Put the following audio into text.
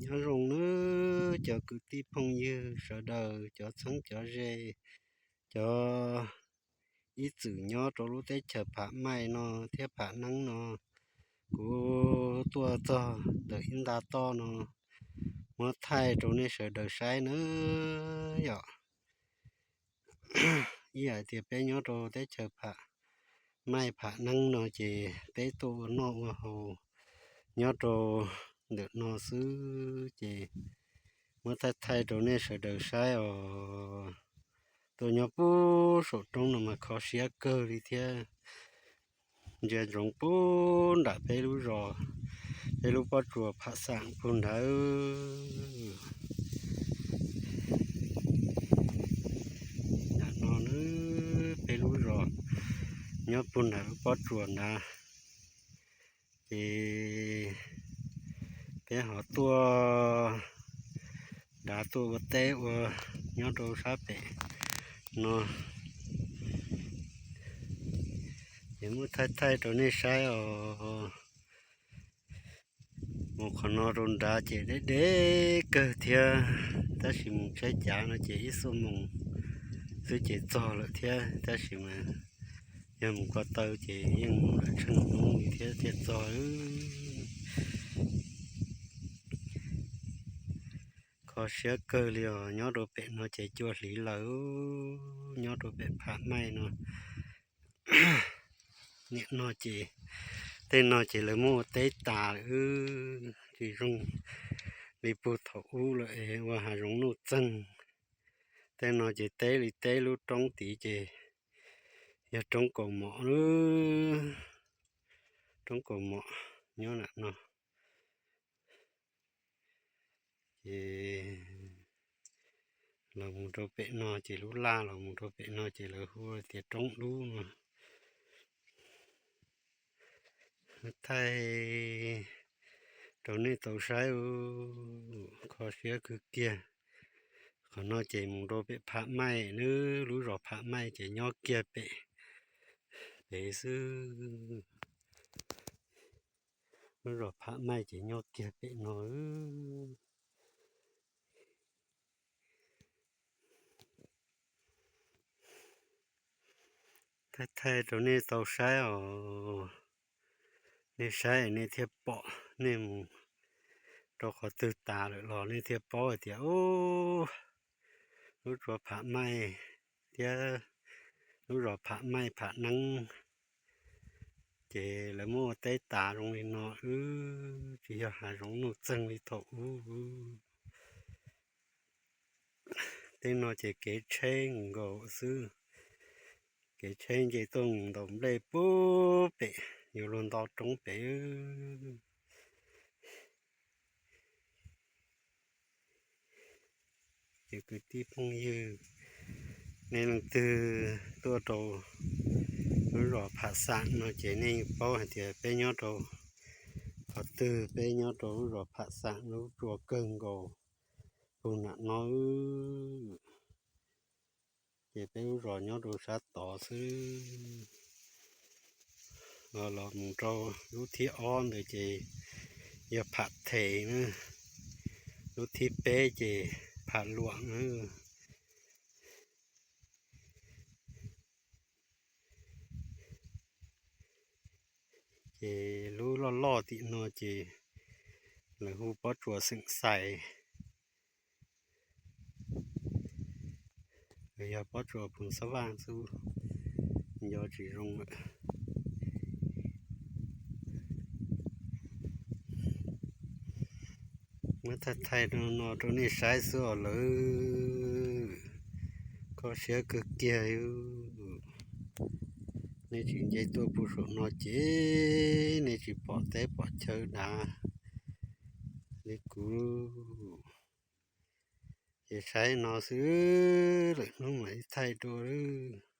Nyob zoo nawb cov kwv tij phooj ywg sawv daws, cov txheeb cov ze, cov ib txwm nyob rau lub teb chaws Pham Maij no thiab Pham Neeb no. Kuv tuaj txog ntawm ib nta toj no muab thaij rau nej sawv daws saib nawb yom. Ib yam tias peb nyob rau teb chaws Pham Maij Pham Neeb no ces peb tuaj ua noj ua haus nyob rau ntawm no xwb ces muab thaij thaij rau nej sawv daws saib os. Tuaj nyob puag saum roob no mas kho siab kawg li thiab. Ntsia ntsoov puag nram peb lub zos, peb lub pob tsuas Pham Xam puag nrad. Nram no nawb, peb lub zos nyob puag nram lub pob tsuas nrad. Ces peb ho tuaj nrad tuaj ua teb ua nyob rau sab pem no. Ces muab thaij thaij rau nej saib os. Mus qhov no rau nrad ces deb deb kawg thiab, tab sis mus tsheb cav no ces ib xuab moos xwb ces txog lawm thiab, tab sis mas yog mus ko taw ces yeej mus lawm tsheej hnub li thiab thiaj txog. Kho siab kawg li os, nyob rau pem no ces cua hliv lawm, nyob rau pem Pham Maij no. Nim no ces, tej no ces lawv muab ua teb tas lawm, tsis zoo li puag thaum ub lawm es ua hav zoov nuj txeeg. Tej no ces teb li teb, lub roob tid ces yog roob kaus mom, roob kaus mom nyob nram no. Ces los mus rau pem no ces lub laj los mus rau pem no ces lawv hu tias roob dub no. Thaij rau nej tau saib, kho siab kawg kiag. Qhov no ces mus rau pem Pham Maij, nws lub zos Pham Maij ces nyob kiag pem, pem xwb. Lub zos Pham Maij ces nyob kiag pem no. Thaij thaij rau nej tau saib os, nej saib nej thiaj pom, nej mus rau qhov twg tas lawm los nej thiaj paub hais tias, u, lub zos Pham Maij thiab lub zos Pham Maij Pham Neeb ces lawv muab ua teb tas zoo li no, wb tsis yog hav zoov nuj txeeg li thaum ub. Tej no ces kev tsheb nkaus xwb, kev tsheb nce tuaj mus ntaus nplej puag pem, yuav luag nto roob pem. Ces kwv tij phooj ywg, nej leej twg tuaj rau lub zos Pham Xam no ces nej paub hais tias peb nyob rau qhov twg, peb nyob rau lub zos Pham Xam lub tsua kawg nkaus puag nram no. Ces peb lub zos nyob rau sab tod xwb. Los mus rau lub thib ob ntawd ces yog Pham Them na, lub thib peb ces Pham Luam na. Ces lub loj loj tim no ces lawv hu pob tsuas Xeem Xais, los yog pob tsuas Phoos Xab Vaj xwb, nco tsis zoo lawm. Muab thaij thaij no rau nej saib xwb os lawm. Kho siab kawg kiag. Nej tsis nce tuaj puag saum no ces nej tsis pom teb pom chaw dav li kuv. Ces saib no xwb, lwm hnub mam li thaij dua lawm.